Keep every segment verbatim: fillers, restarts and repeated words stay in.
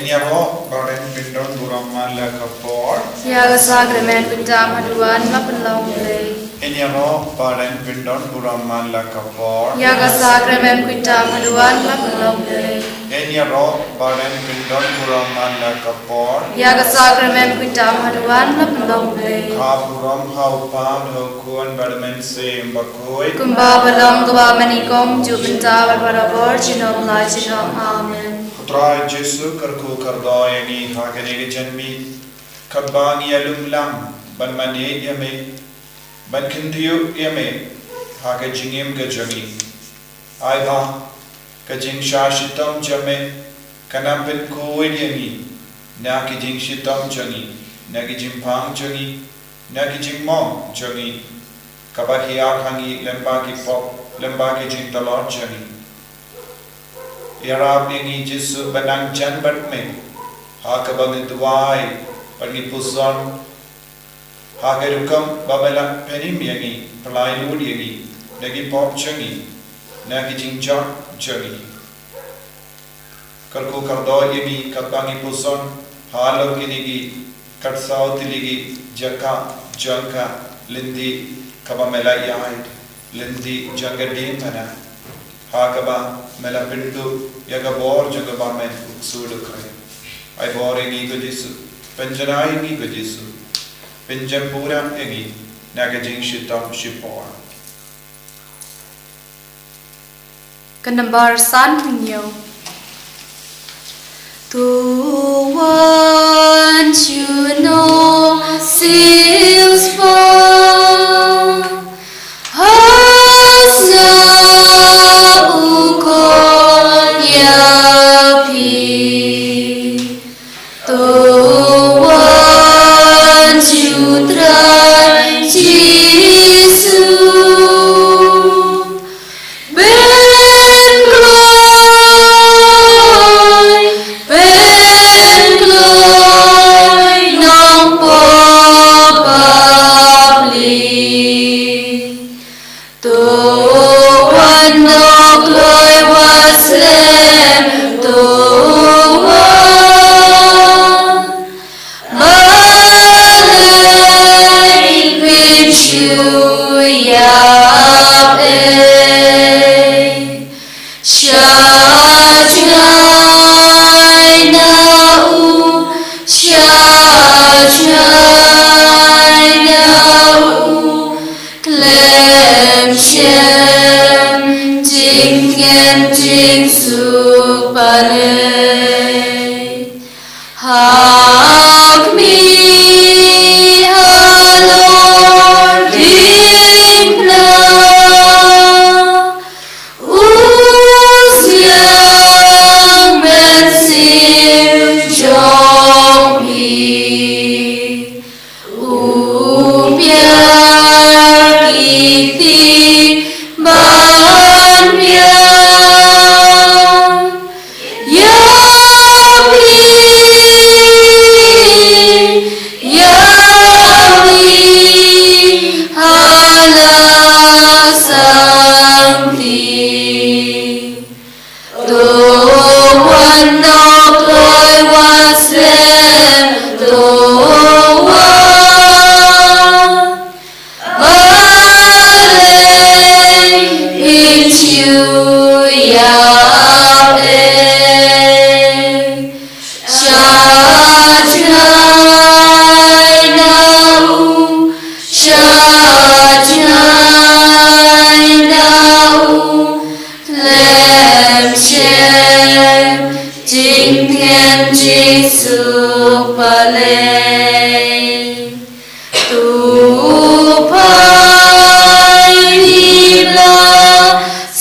Ïaroh ba ren pyndon burom man la ka por. Ïa ka sakramen pyntam haduh ba pynlong Blei. Ïaroh ba ren pyndon burom man la ka por. Ïa ka sakramen pyntam haduh ba pynlong Blei. Ïaroh ba ren pyndon burom man la ka por. Ïa ka sakramen pyntam haduh ba pynlong Blei. Ka burom ha u Kpa, ha u Khun bad ha u Mynsiem Bakhuid. Kumba ba long, kumba mynnyngkong, juh bynta bad barabor, junom la junom. Amen. Ko Trai Jisu, kyrkhu kyrdoh ïa ngi ha kane ka janmiet, katba ngi ïalum lang ban mane ïa me, ban kyntiew ïa me ha ka jingim ka jong ngi. Ai ba ka jingshah shitom jong me kan nang pynkhuid ïa ngi na ki jingshitom jong ngi, na ki jingpang jong ngi, na ki jingmong jong ngi, kaba hiar ha ngi lyngba ki pop, lyngba ki jingtlot jong ngi. Ïarap ïa ngi Jisu ban nang jan bad me ha kaba ngi duwai bad ngi pyrshang, ha ka rukom ba me la pynim ïa ngi, pyllait lut ïa ngi na ki pop jong ngi, na ki jingjot jong ngi. Kyrkhu kyrdoh ïa ngi katba ngi pyrshang halor kine ki khatsaw tylli ki jaka jong ka lynti kaba me la ïaid, lynti jong ka diengphna, ha kaba me la pynduh ïa ka bor jong ka Bamon u ksuid u khreh. Ai bor ïa ngi ko Jisu, pynjanai ïa ngi ko Jisu, pynjan burom ïa ngi na ka jingshitom shipor. Ka nambar san hynñiew. To want you know sils pa, hasa u kon ïa phi. To want you Trai Jisu. Pynkloi, pynkloi nongpop bapli. To wan nongkloi wa slem, to wan. Balei phi shu ïap ei? Sha jngai na u, sha jngai na u, khlem shem jingngeit jingsuk balei. Ha khmih halor diengphna, u Sliang Mynsiem jong phi, u pdiang ïa ki ban pdiang. Ïa phi, ïa phi, ha la sangti. To wan nongkloi wa slem, to wan. Balei phi shu ïap ei? Sha jngai na u, sha jngai na u, khlem shem jingngeit jingsuk balei. To phai phi bla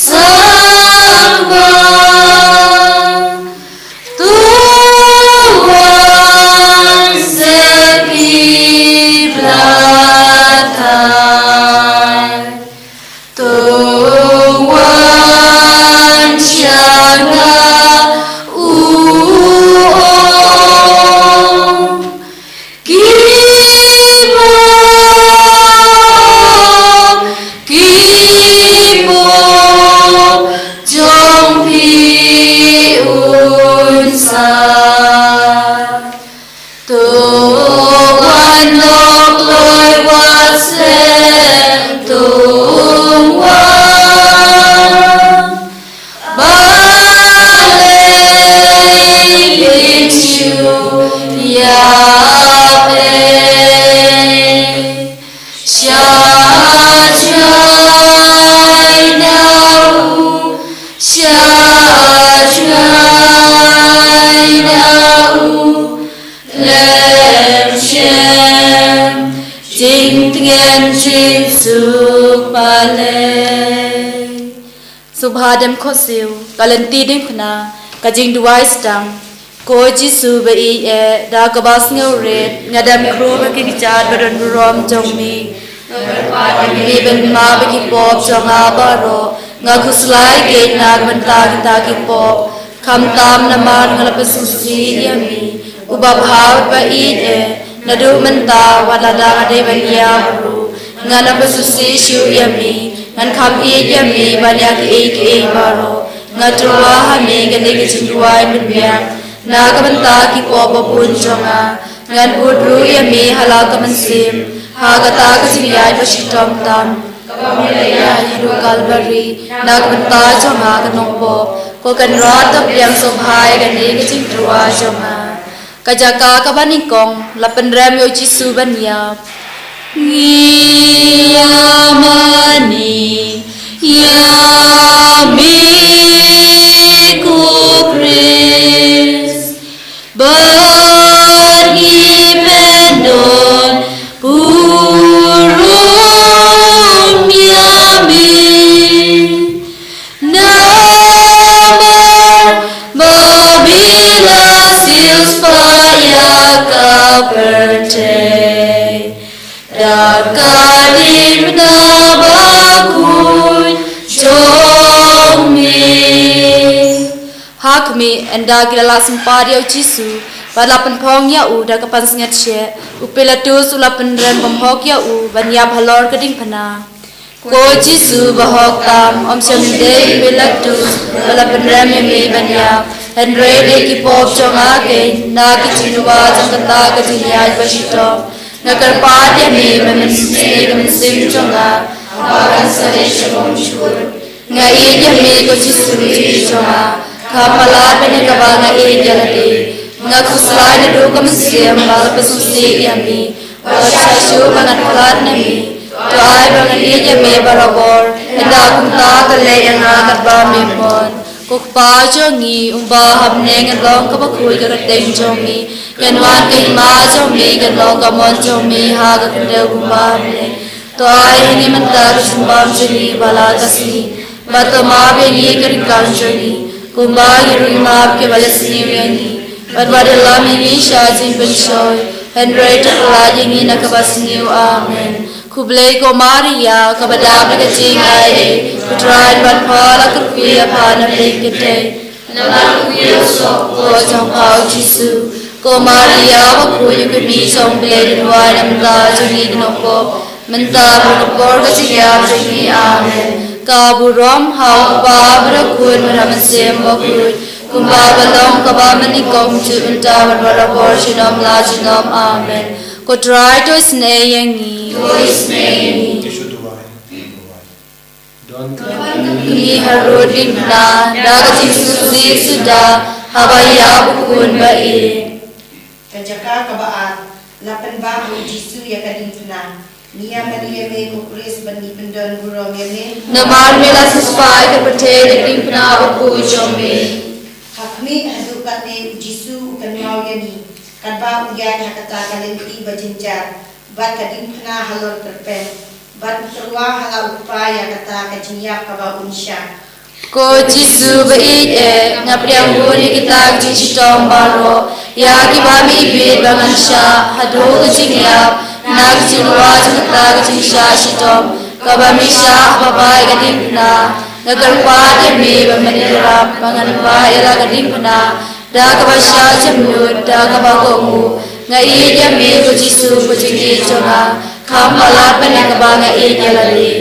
sakma, to wan seh phi bla thait, to wan sha nga u ong. Ki Nok loi wat sem tung wa. Ba lei lin shu ïa pei. Sha jai na u, sha jai na u. Lem shem jingtngen jingsuk palei. Sngewbha dem khohsiew, ka lynti diengphna, ka jingduwai sdang. Ko Jisu ba ïeit eh, da kaba sngewrit nga dem khruh ha ki kjat ba don burom jong me. Nga kyrpad ïa me ban map ïa ki pop jong nga baroh. Nga khuslai keiñ na ka bynta kita ki pop. Khamtam namar nga la pynsngewsih ïa me, uba bha bad ba ïeit eh, naduh mynta wat lada nga dei ban ïap ruh. Ngan ym pynsngewsih shuh ïa me, ngan kham ïeit ïa me ban ïa kiei kiei baroh. Nga tyrwa ha me kane ka jingduwai mynmiet na ka bynta ki pop ba bun jong nga. Ngan bud ruh ïa me ha la ka mynsiem ha kata ka jingïaid ba shitom tam. Kaba me la ïaid haduh Kalbari na ka bynta jong nga ka nongpop. Ko Kynrad, to pdiang sngewbha ïa kane ka jingtyrwa jong nga. Ka jaka kaba nyngkong, la pynrem ïa u Jisu ban ïap. Ngi ïa mane ïa me ko Khrist. Bad ngi pyndon burom ïa me. Namar ba me la siewspah ïa ka pyrthei da ka diengphna bakhuid jong me. Ha khmih, ynda ki la lah sympat ïa u Jisu bad la pynphong ïa u da ka pansngiat sheh, u Pilatus u la pynrem bymhok ïa u ban ïap halor ka diengphna. Ko Jisu ba hok tam, ym shym dei u Pilatus ba la pynrem ïa me ban ïap, hynrei dei ki pop jong nga keiñ na ka jingduwai jong kata ka jingïaid ba shitom. Nga kyrpad ïa me, ba men sngewsih ïa ka mynsiem jong nga, haba ngan sa leit sha bymjukut. Nga ïeit ïa me ko Jisu, Jisu jong nga. Kham palat ban ïa kaba nga ïeit ïa lade. Nga khuslai naduh ka mynsiem ba la pynsngewsih ïa me. Wat sha shuh ba ngan khlad na me. To ai ba ngan ïeit ïa me barabor, ynda kumta ka leh ïa nga katba mem mon. Ko Kpa jong ngi, uba ha bneng, ngan long kaba khuid ka kyrteng jong me. Ngan wan ka hima jong me, ngan long ka mon jong me ha ka khyndew kumba ha bneng. To ai ha ngi mynta ka jingbam jong ngi ba la ka sngi. Bad to map ïa ngi ka ryngkat jong ngi, kumba ngi ruh ngi map ïa kiba ïasniew ïa ngi. Bad wat ïalam ïa ngi sha jingpynshoi, hynrei to pynlait ïa ngi na kaba sniew. Amen. Khublei ko Maria, kaba dap da ka jingai ei, ko Trai bad pha la kyrkhu ïa pha na pdeng kynthei. Namar u ïoh suk ko jong pha u Jisu. Ko Maria bakhuid, u kmie jong u Blei, to duwai namar jong ngi ki nongpop, mynta bad ha ka por ka jingïap jong ngi. Amen. Ka burom ha u Kpa bad ha u Khun bad ha u Mynsiem Bakhuid, kumba ba long, kaba mynnyngkong, mynta bad barabor, junom la junom. Amen. Ko Trai to isynei ïa ngi. To isynei ïa ngi. Don ka kmie harud diengphna da ka jingsngewsih suda haba ïap u Khun ba ïeit. Ka jaka kaba ar, la pynbam ïa u Jisu ïa ka diengphna. Ngi ïa mane ïa me ko Khrist bad ngi pyndon burom ïa me. Namar me la siewspah ïa ka pyrthei da ka diengphna bakhuid jong me. Ha khmih haduh katne u Jisu u kynmaw ïa ngi, katba u ïaid ha kata ka lynti ba jynjar bad ka diengphna halor tyrpeng, bad u tyrwa ha la u Kpa ïa kata ka jingïap kaba un shah. Ko Jisu ba ïeit eh, nga pdiang bun ïa kita ki jingshitom baroh ïa kiba me ibit ba ngan shah haduh ka jingïap, na ka jingduwai jong kata ka jingshah shitom kaba me shah ha kaba ïaid ka diengphna. Nga kyrpad ïa me ba men ïarap ba ngan bah ïa la ka diengphna da kaba shah jemnud, da kaba kohnguh. Nga ïeit ïa me ko Jisu ko jingïeit jong nga, kham palat ban ïa kaba nga ïeit ïa lade.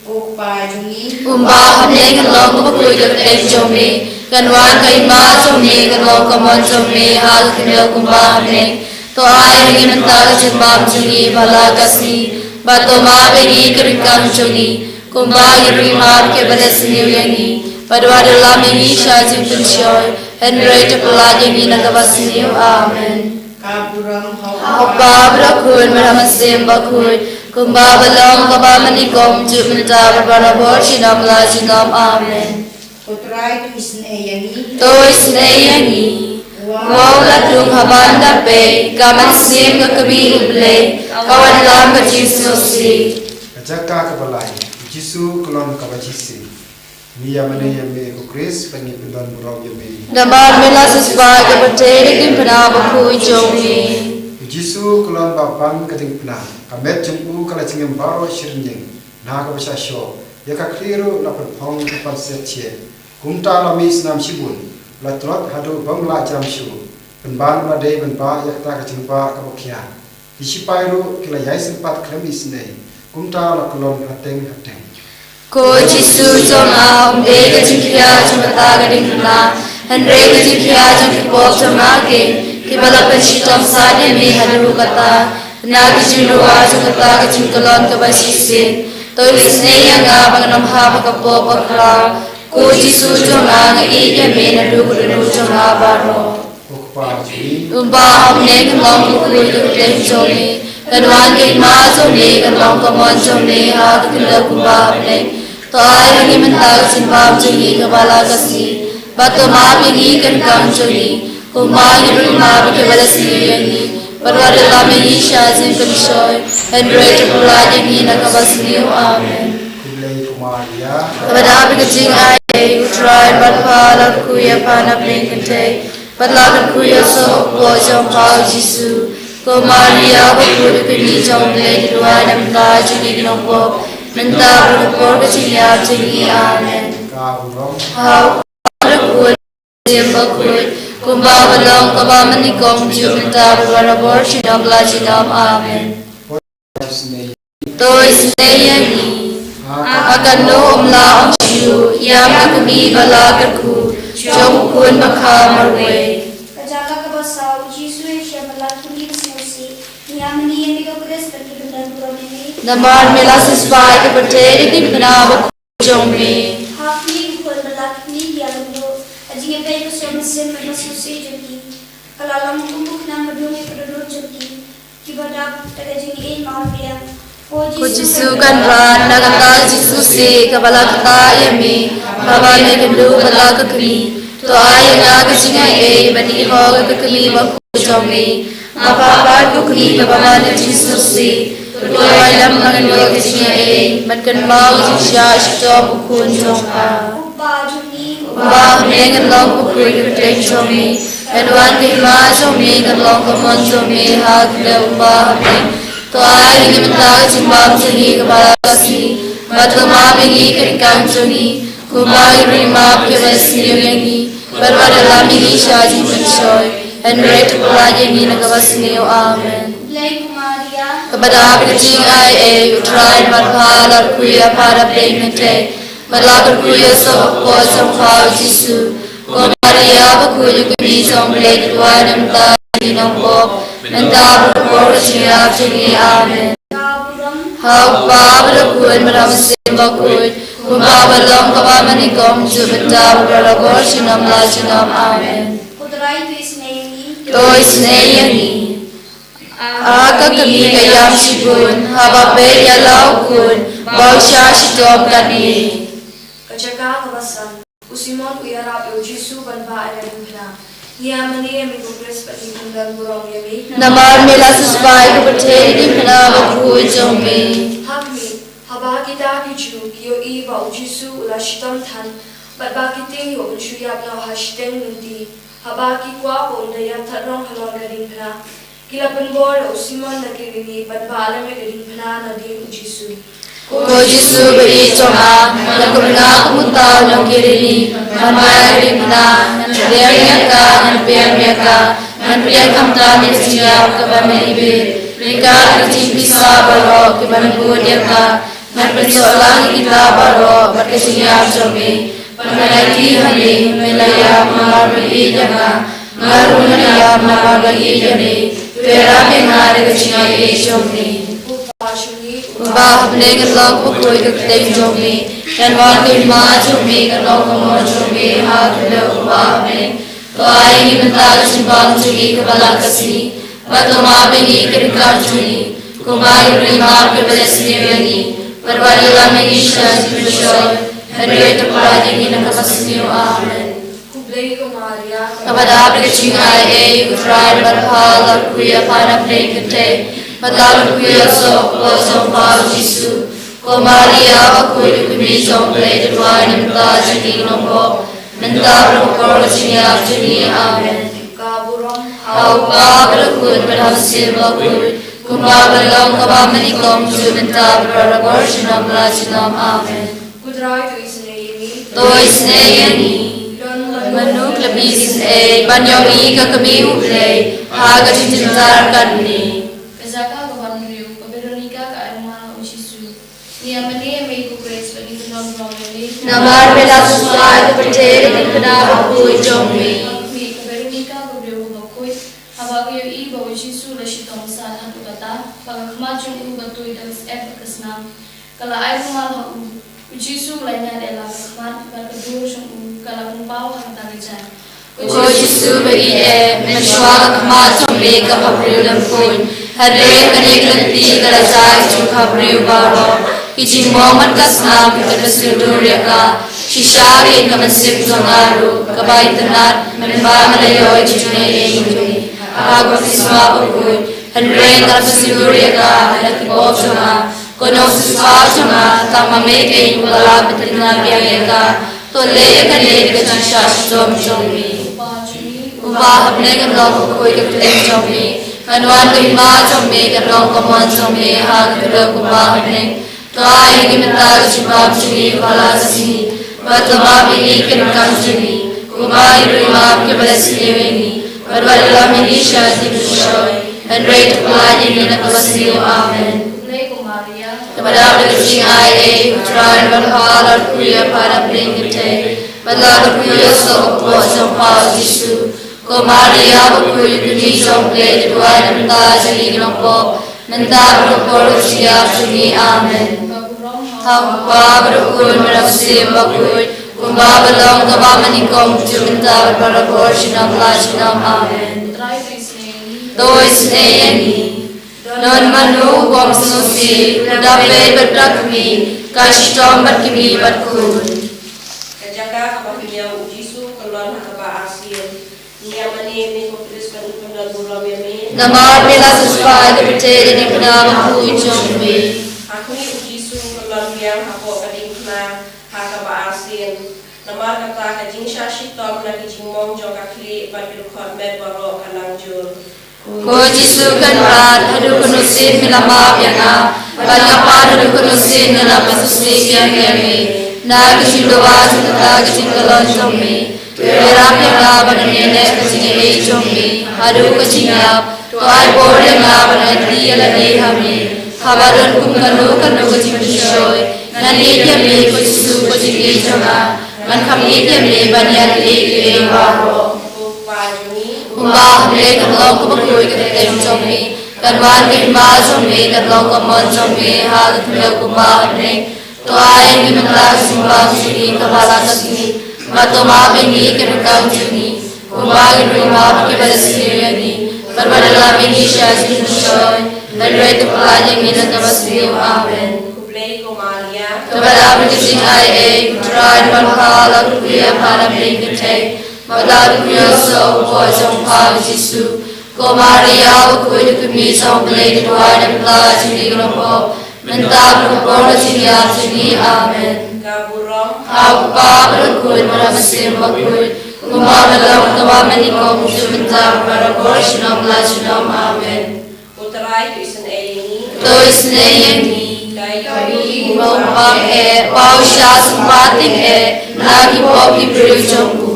Ko Kpa jong ngi, kumba ha bneng, ngan long kaba khuid ka kyrteng jong me. Ngan wan ka hima jong me, ngan long ka mon jong me ha ka khyndew kumba ha bneng. To ai ha ngi mynta ka jingbam jong ngi ba la ka sngi, bad to map ïa ngi ka ryngkang jong ngi, kumba ngi ruh ngi map ïa kiba leh sniew ïa ngi, bad wat lam ïa ngi sha jingpynshoi, hynrei to pyllait ïa ngi na kaba sniew. Amen. Ka burom ha U Kpa bad ha U Khun bad ha U Mynsiem Bakhuid, kumba ba long kaba mynnyngkong, juh mynta bad barabor, junom la junom. Amen. Ko Trai, to isynei ïa ngi. To isynei ïa ngi. Wow la dung ha bynta phi, ka mynsiem ka kmie U Blei, ka wanlam ka jingsngewsih. Ka jaka kaba lai, U Jisu u kyllon kaba shisien. Ngi ïa mane ïa me ko Khrist, bad ngi pyndon burom ïa me. Namar me la siewspah ïa ka pyrthei da ka diengphna bakhuid jong me. U Jisu u kyllon ba ban ka diengphna, ka met jong u ka la jngai baroh shi rynïeng. Na kaba shisha, ïa ka khlieh ruh la pynphong ka pansngiat shet. Kumta la mih snam shibun, la tlot haduh bym lah jam shuh. Pynban la dei ban bah ïa kata ka jingbah kaba khia. Ki sipai ruh ki la ïai sympat khlem isynei. Kumta la kyllon hateng hateng. Ko Jisu jong nga, ym dei ka jingkhia jong kata ka diengphna, hynrei ka jingkhia jong ki pop jong nga keiñ, kiba la pynshitom sat ïa me haduh katta. Na ka jingduwai jong kata ka jingkyllon kaba shisien, to isynei ïa nga ba ngan ym hap ha ka pop bakhraw. Ko Jisu jong nga, nga ïeit ïa me naduh ka dohnud jong nga baroh. Ko Kpa jong ngi, uba ha bneng, kan long bakhuid ka kyrteng jong me. Kan wan ka hima jong me, kan long ka mon jong me ha ka khyndew kumba ha bneng. To ai ha ngi mynta ka jingbam jong ngi kaba la ka sngi, bad to map ïa ngi ka ryngkang jong ngi, kumba ngi ruh ngi map ïa kiba leh sniew ïa ngi, bad wat lam ïa ngi sha jingpynshoi, hynrei to pyllait ïa ngi na kaba sniew. Amen. Khublei ko Maria. Kaba dap ïa ka jingai, U Trai u don bad pha, la kyrkhu ïa pha na pdeng kynthei, bad la kyrkhu ïa u soh hapoh jong pha U Jisu. Ko Maria bakhuid, ka kmie jong U Blei, to duwai na ka bynta jong ngi ki nongpop, mynta bad ha ka por ka jingïap jong ngi. Amen. Ka burom ha U Kpa bad ha U Khun, Mynsiem Bakhuid, kumba ba long, kaba mynnyngkong, juh mynta bad barabor, junom la junom. Amen. To isynei ïa ngi. Ha kano ym lah ong shuh, ïa ka kmie ba la kyrkhu jong U Khun bakha marwei. Ka jaka kaba saw, U Jisu u ïashem palat, kmie ka sngewsih. Ngi ïa mane ïa me ko Khrist, bad ngi pyndon burom ïa me. Namar me la siewspah ïa ka pyrthei da ka diengphna bakhuid jong me. Ha khmih, U Khun bad la ka kmie ki ïa lyngngoh. Ka jingïapeit, ka mynsiem bad ka sngewsih jong ki, ka la long kum u khnam ba dung ïa ka dohnud jong ki. Kiba dap da ka jingïeit marbiang. Ko Jisu, Kynrad, na kata ka jingsngewsih kaba la ktah ïa me, haba me kynduh bad la ka kmie, to ai ïa nga ka jingaiei ban ïehok ïa ka kmie bakhuid jong me. Nga phah pat ko kmie kaba man ka jingsngewsih, to ai lem ba ngan ïoh ka jingaiei ban kynmaw ka jingshah shitom U Khun jong pha. Uba ha bneng, uba ha bneng, kan long bakhuid ka kyrteng jong me. Kan wan ka hima jong me, kan long ka mon jong me ha ka khyndew kumba ha bneng. To ai ha ngi mynta ka jingbam jong ngi kaba la ka sngi, bad to map ïa ngi ka ryngkang jong ngi, kumba ngi ruh ngi map ïa kiba leh sniew ïa ngi, bad wat ïalam ïa ngi sha jingpynshoi, hynrei to pyllait ïa ngi na kaba sniew. Amen. Khublei ko Maria. Kaba dap ïa ka jingaiei, U Trai u don bad pha, la kyrkhu ïa pha na pdeng kynthei, bad la kyrkhu ïa u soh hapoh jong pha U Jisu. Ko Maria bakhuid, ka kmie jong U Blei, to duwai na ka bynta jong ngi ki nongpop, mynta bad ha ka por ka jingïap jong ngi. Amen. Ha U Kpa bad ha U Khun bad ha U Mynsiem Bakhuid, kumba ba long, kaba mynnyngkong, juh mynta bad barabor, junom la junom. Amen. Ko Trai, to isynei ïa ngi. To isynei ïa ngi. A ka kmie ka ïam shibun, haba peit ïa la u khun ba u shah shitom katne. Ka jaka kaba san. U Simon u ïarap ïa U Jisu ban bah ïa ka diengphna. Ngi ïa mane ïa me ko Khrist, bad ngi pyndon burom ïa me. Namar me la siewspah ïa ka pyrthei da ka diengphna bakhuid jong me. Ha khmih, haba kita ki Jiw ki ïohi ba U Jisu u la shitom than, bad ba ki tieng ïoh ban shu ïap noh ha shiteng lynti, haba ki kwah ba un da ïap thad rong halor ka diengphna, ki la pynbor ïa u Simon na Kirini ban bah lem ïa ka diengphna nadien U Jisu. Ko Jisu ba ïeit jong nga, lada kaba nga kum uta u nong Kirini ngan bah ïa ka diengphna, ngan pdiang ïa ka, ngan pdiang ïa ka, ngan pdiang khamtam ïa ka jingïap kaba mynta. Ryngkat ka jingpisa baroh kiban bud ïa ka, ngan pynsoh lang ïa kita baroh bad ka jingïap jong me. Bad ngan aiti ha me, me la ïap namar ba ïeit ïa nga. Nga ruh ngan ïap namar ba ïeit ïa me. To Ïarap ïa nga da ka jingaiei jong me. Uba ha bneng, kan long kaba khuid ka kyrteng jong me. Kan wan ka hima jong me, kan long ka mon jong me ha ka khyndew kumba ha bneng. To ai ïa ngi mynta ka jingbam jong ngi kaba la ka sngi. Bad to map ïa ngi ki ryngkat jong ngi, kumba ngi ruh ngi map ïa kiba la sniew ïa ngi. Bad wat ïalam ïa ngi sha ka jingpynshoi, hynrei to pynlait ïa ngi na kaba sniew. Amen. Khublei ko Maria, kaba dap da ka jingaiei, U Trai u don bad pha, la kyrkhu ïa pha na pdeng kynthei, bad la kyrkhu ïa u soh hapoh jong pha u Jisu. Ko Maria bakhuid, U Kmie jong U Blei, to duwai ïa ngi mynta ha ka sngi jong ka nongpop, mynta bad ha ka por ka jingïap jong ngi. Amen. Ka burom ha U Kpa bad ha U Khun bad ha U Mynsiem Bakhuid, kumba ka long kaba mynnyngkong, mynta bad barabor junom la junom. Amen. Ko Trai to isynei ïa ngi. To isynei ïa ngi. Don mano kaba isynei ban ïohi ka kmie U Blei ha ka jingjynjar kane. Ka jaka kaba hynriew, ka Veronika ka ai rumal ha u Jisu. Ngi ïa mane ïa me ko Khrist, bad ngi pynlong burom ïa me. Namar me la satisfy ka pyrthei da ka jingpynbna bakhuid jong me. Ka Veronika ka briew kaba khuid, haba ka ïohi ba u Jisu u la shitom san haduh katta, ba ka khmat jong u ka tuid da ka syep bad ka snam, ka la ai rumal ha u. U Jisu u la ñiad ïa la ka khmat, bad ka dur jong u ka la pynpaw ha kata ka jaiñ. Ko Jisu ba ïeit, mynshuwa ka khmat jong me ka bhabriew lymphuid. Hynrei kane ka lynti ka la jia ka jong ka bhabriew baroh. Ki jingmong bad ka snam ki la pynshah dur ïa ka. Shisha kein ka mynsiem jong nga ruh ka ba itynnad, mynba nga la ïoh ïa ka jingaiei jong me ha ka baptisma bakhuid. Hynrei nga la pynshah dur ïa ka na ki pop jong nga. Ko Nongsiewspah jong nga, tang ma me kein uba la pyntnat biang ïa ka. To leh ïa kane da ka jingshah shitom jong me. Uba ha bneng, kan long kaba khuid ka kyrteng jong me. Kan wan ka hima jong me, kan long ka mon jong me ha ka khyndew kumba ha bneng. To ai ïa ngi mynta ka jingbam jong ngi kaba la ka sngi. Bad to map ïa ngi ki ryngkang jong ngi, kumba ngi ruh ngi map ïa kiba la sniew ïa ngi. Bad wat ïalam ïa ngi sha ka jingpynshoi, hynrei to pynlait ïa ngi na kaba sniew. Amen. Khublei ko Maria, kaba dap da ka jingaiei, U Trai u don bad pha, la kyrkhu ïa pha na pdeng kynthei, bad la kyrkhu ïa u soh hapoh jong pha u Jisu. Ko Maria bakhuid, U Kmie jong U Blei, to duwai ïa ngi mynta ha ka sngi jong ka nongpop, mynta bad ha ka por ka jingïap jong ngi. Amen. Ha U Kpa bad ha U Khun bad ha U Mynsiem Bakhuid, kumba ka long kaba mynnyngkong, mynta bad barabor junom la junom. Amen. To isynei ïa ngi. Don mano u bym sngewsih, u da peit bad da kmie, ka shitom bad kmie bad khun. Ka jaka kaba hynñiew, u Jisu u kyllon ha kaba arsien. Ngi ïa mane ïa me ko Khrist, bad ngi pynlong burom ïa me. Namar me la satisfy ka pyrthei da ka jingpynbna bakhuid jong me. Ha khmih, u Jisu u kyllon biang hapoh ka diengphna ha kaba arsien. Namar kata ka jingshah shitom na ki jingmong jong ka khlieh bad ki dkhot met baroh ka nang jur. Ko Jisu Kynrad, haduh katno sien me la map ïa nga, bad nga pat haduh katno sien nga la pynsngewsih ïa me. Na ka jingdawa jong kata ka jingkyllon jong me, to ïarap ïa nga ba ngan ïaineh ka jingaiei jong me haduh ka jingïap. To ai bor ïa nga ba ngan ïaid ïa lade ha me. Haba don kum kano kano ka jingpynshoi, ngan ïeit ïa me ko Jisu ko jingïeit jong nga. Ngan kham ïeit ïa me ban ïaid leh kiei baroh. Ko Kpa jong ngi, uba ha bneng, kan long kaba khuid ka kyrteng jong me. Kan wan ka hima jong me, kan long ka mon jong me ha ka khyndew kumba ha bneng. To ai ïa ngi mynta ka jingbam jong ngi kaba la ka sngi. Bad to map ïa ngi ki ryngkang jong ngi, kumba ngi ruh ngi map ïa kiba la sniew ïa ngi. Bad wat ïalam ïa ngi sha ka jingpynshoi, hynrei to pynlait ïa ngi na kaba sniew. Amen. Khublei ko Maria, kaba dap da ka jingaiei, U Trai u don bad pha, la kyrkhu ïa pha na pdeng kynthei, bad la kyrkhu ïa u soh hapoh jong pha u Jisu. Ko Maria bakhuid, U Kmie jong U Blei, to duwai ïa ngi mynta ha ka sngi jong ka nongpop, mynta bad ha ka por ka jingïap jong ngi. Amen. Ka burom ha U Kpa bad ha U Khun bad ha U Mynsiem Bakhuid, kumba ka long kaba mynnyngkong, mynta bad barabor junom la junom. Amen. Ko Trai to isynei ïa ngi. To isynei ïa ngi. Ka ïohi ba u bam eh, ba u shah sympat tyngeh na ki pop ki briew jong u.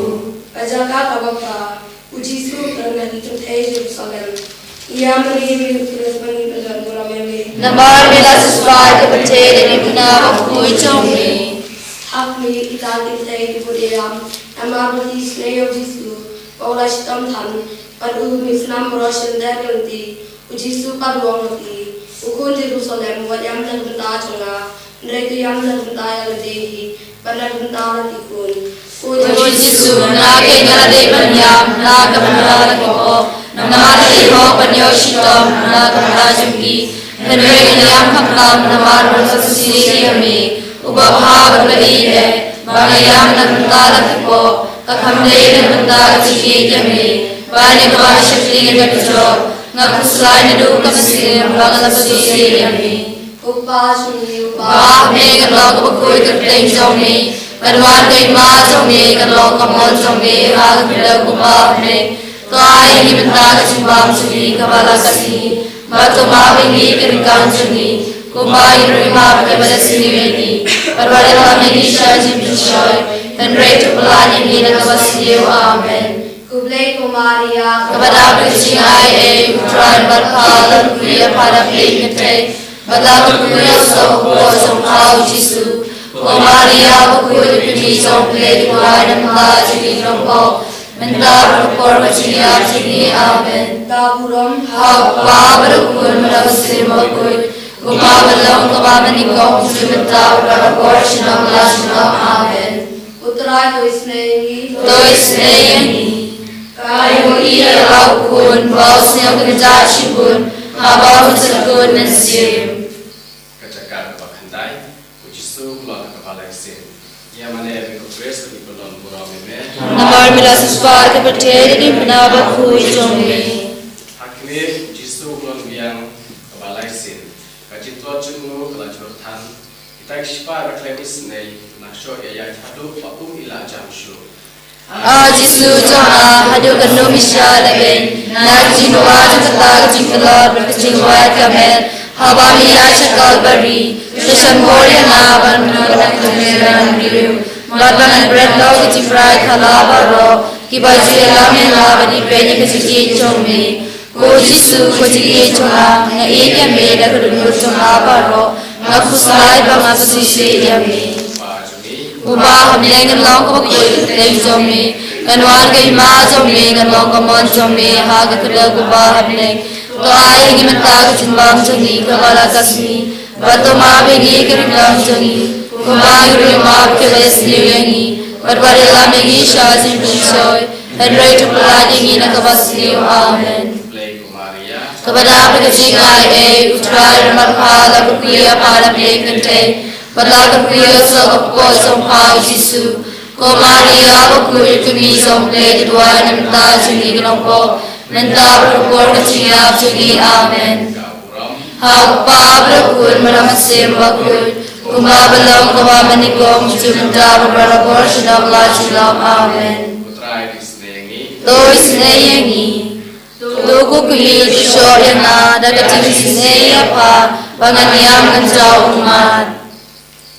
Ka jaka kaba phra, u Jisu u kren ha ki kynthei Jerusalem. Ïa mane ïa me ko Khrist, bad ngi pynlong burom ïa me. Namar me la satisfy ka pyrthei da ka jingpynbna bakhuid jong me. Ha khmih, kita ki kynthei ki bud ïalam, namar ba ki isynei ïa u Jisu ba u la shitom than, bad u mih snam baroh shyntur ka lynti. U Jisu pat u ong ïa ki, u khun Jerusalem, wat ïam na ka bynta jong nga, hynrei to ïam na ka bynta ïa lade hi, bad na ka bynta la ki khun. Ko Jisu, na ka nga la dei ban ïam na ka bynta la ki pop, namar la ki pop ban ïoh shitom na ka bynta jong ki. Hynrei ngan ïam khamtam namar ba la sngewsih ïa me, uba bha bad uba ïeit, ba nga ïam na ka bynta la ki pop, ka kham dei na ka bynta ka jingïeit ïa me. Ba ïa kaba sheptieng ïa ka jong nga khuslai naduh ka mynsiem ba nga la sngewsih ïa me. Ko Pa jong ngi, U Kpa, me kan long kaba khuid ka kyrteng jong me, kan wan ka hima jong me, kan long ka mon jong me ha ka khyndew kumba ha bneng. To ai ïa ngi mynta ka jingbam jong ngi kaba la ka sngi, bad to map ïa ngi ka ryngkang jong ngi, kumba ngi ruh ngi map ïa kiba sniew ïa ngi, bad wat ïalam ïa ngi sha jingpynshoi, hynrei to pynlait ïa ngi na kaba sniew. Amen. Khublei ko Maria, kaba dap da ka jingai ei, U Trai u bad pha, la ka kmie ïa pha na pdeng kynthei, bad la ka kmie ïa u soh hapoh jong pha U Jisu. Ko Maria bakhuid, U Kmie jong U Blei, to duwai na ka bynta jong ngi ki nongpop, mynta bad ha ka por ka jingïap jong ngi. Amen. Ka burom ha U Kpa bad ha U Khun bad ha U Mynsiem Bakhuid, kumba ba long kaba mynnyngkong, kumjuh mynta bad barabor, junom la junom. Amen. U Trai to isynei ïa ngi. To isynei ïa ngi. Ka ïohi ïa la u khun ba u sngewkynjat shibun haba u shah kut mynsiem. Ka jaka kaba khyndai, U Jisu u la kaba lai sien. Ïa mane ïa me ko Khrist, ngi pynlong burom ïa me. Namar me la siewspah ïa ka pyrthei da ka diengphna bakhuid jong me. Ha khmih, U Jisu u la biang kaba lai sien. Ka jingtlot jong u ka la jur than. Kita ki shipai ba khlem isynei, ki la shoh ïa ïaid haduh ba um ïa la jam shuh. A Jisu jong nga, haduh katno me shah lehbeiñ na ka jingduwai jong kata ka jingtlot bad ka jingduwai ka met, haba me ïaid sha Kalbari, to shon bor ïa nga ban nud na ka jingïaid briew, bad ba ngan bret noh ka jingprai khala baroh kiba ju ïalam ïa nga ban ïapeit ïa ka jingïeit jong me. Ko Jisu, ko jingïeit jong nga, nga ïeit ïa me da ka dohnud jong nga baroh, nga khuslai ba nga sngewsih ïa me. Uba ha bneng, kan long kaba khuid ka kyrteng jong me, kan wan ka hima jong me, kan long ka mon jong me ha ka khyndew kumba ha bneng. To ai ïa ngi mynta ka jingbam jong ngi kaba la ka sngi, bad to map ïa ngi ka ryngkang jong ngi, kumba ngi ruh ngi map ïa kiba sniew ïa ngi, bad wat ïalam ïa ngi sha jingpynshoi, hynrei to pynlait ïa ngi na kaba sniew. Amen. Kaba dap da ka jingai ei, U Trai u don bad pha, la ka kmie ïa pha na pdeng kynthei, bad la ka kmie ïa u soh hapoh jong pha U Jisu. Ko Maria bakhuid, U Kmie jong U Blei, to duwai na ka bynta jong ngi ki nongpop, mynta bad ha ka por ka jingïap jong ngi. Amen. Ha U Kpa bad ha U Khun bad ha U Mynsiem Bakhuid, kumba ba long kaba mynnyngkong, kumjuh mynta bad barabor, junom la junom. Amen. To isynei ïa ngi. To ko Kmie, to shoh ïa nga da ka jingisynei ïa pha, ba ngan ïam ngan jaw ummat.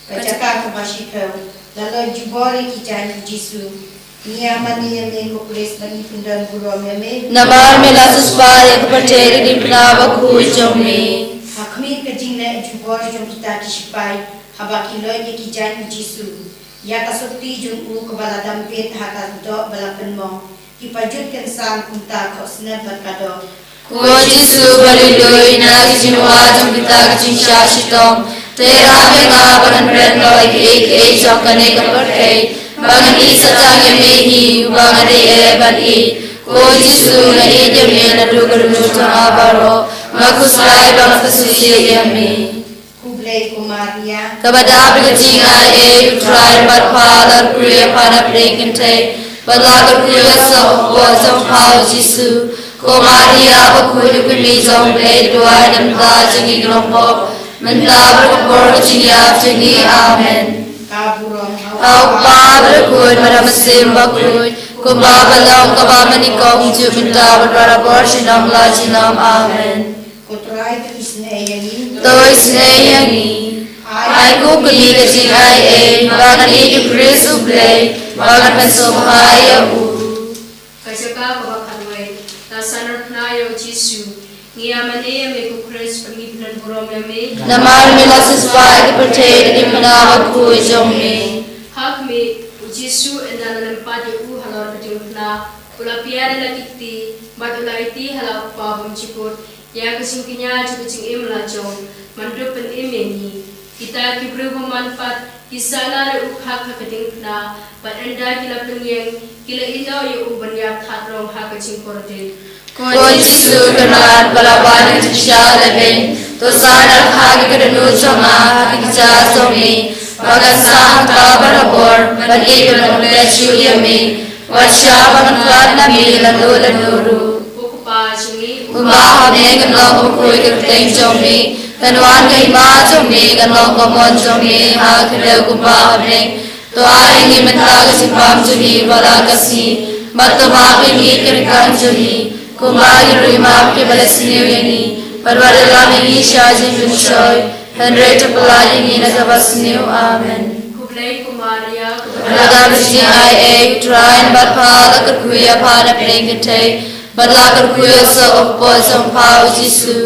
Ka jaka kaba shiphew, la leit jubor ïa ki jaiñ U Jisu. Ngi ïa mane ïa me ko Khrist, ngi pyndon burom ïa me. Namar me la siewspah ïa ka pyrthei da ka diengphna bakhuid jong me. Ha khmih, ka jingleh jubor jong kita ki shipai haba ki leit ïa ki jaiñ U Jisu, ïa ka sotti jong u kaba la dam bit ha ka doh ba la pynmong. Kiba jut kynsan kumta, khohsnep bad ka doh. Ko Jisu ba luilui, na ka jingduwai jong kita ki jingshah shitom, to ïarap ïa nga ba ngan bret noh ïa kiei kiei jong kane ka pyrthei, ba ngan ïeit sa tang ïa me hi, uba nga dei eh ban ïeit. Ko Jisu, nga ïeit ïa me naduh ka dohnud jong nga baroh, nga khuslai ba nga sngewsih ïa me. Khublei ko Maria. Kaba dap da ka jingai ei, U Trai u don bad pha, la ka kmie ïa pha na pdeng kynthei, bad la ka kmie ïa u soh hapoh jong pha U Jisu. Ko Maria bakhuid, U Kmie jong U Blei, to duwai na ka bynta jong ngi ki nongpop, mynta bad ha ka por ka jingïap jong ngi. Amen. Ka burom ha U Kpa bad ha U Khun bad ha U Mynsiem Bakhuid, kumba ba long kaba mynnyngkong, kumjuh mynta bad barabor, junom la junom. Amen. Ko Trai to isynei ïa ngi. To isynei ïa ngi. Ai ko Kmie ka jingai ei, ba ngan ïeit ïa U Khrist U Blei, ba ngan pynsngewbha ïa u. Ka jaka kaba khatwei, la san arphylla ïa U Jisu. Ngi ïa mane ïa me ko Khrist, ba ngi pyndon burom ïa me. Namar me la siewspah ïa ka pyrthei da ka diengphna bakhuid jong me. Ha khmih, U Jisu, ynda la lympat ïa u halor ka diengphna, u la pia da la ki kti, bad u la aiti ha la U Kpa bymjukut. Ïa ka jingkñia jong ka jingim la jong, man to pynim ïa ngi. Kita ki briew ba man pat, ki sahnareh u khak ha ka diengphna, bad ynda ki la pynïeng, ki la ïehnoh ïa u ban ïap thad rong ha ka jingkordit. Ko Jisu Kynrad ba la wan na ka jingshah lehbeiñ, to sah da ka kyrdan jong nga ha ka kjat jong me, ba kan sah hangta barabor, ban ïeit bad ban pynleit shuh ïa me, wat shah ban khlad na me lano lano ruh. Ko Kpa jong ngi, uba ha bneng, kan long ka bakhuid ka kyrteng jong me, kan wan ka hima jong me, kan long ka mon jong me ha ka khyndew kumba ha bneng. To ai ïa ngi mynta ka jingbam jong ngi ba la ka sngi, bad to map ïa ngi ki ryngkang jong ngi, kumba ngi ruh ngi map ïa kiba leh sniew ïa ngi, bad wat ïalam ïa ngi sha jingpynshoi, hynrei to pyllait ïa ngi na kaba sniew. Amen. Khublei ko Maria, kaba dap da ka jingaiei, U Trai u don bad pha, la kyrkhu ïa pha na pdeng kynthei, bad la kyrkhu ïa u soh ka kpoh jong pha u Jisu.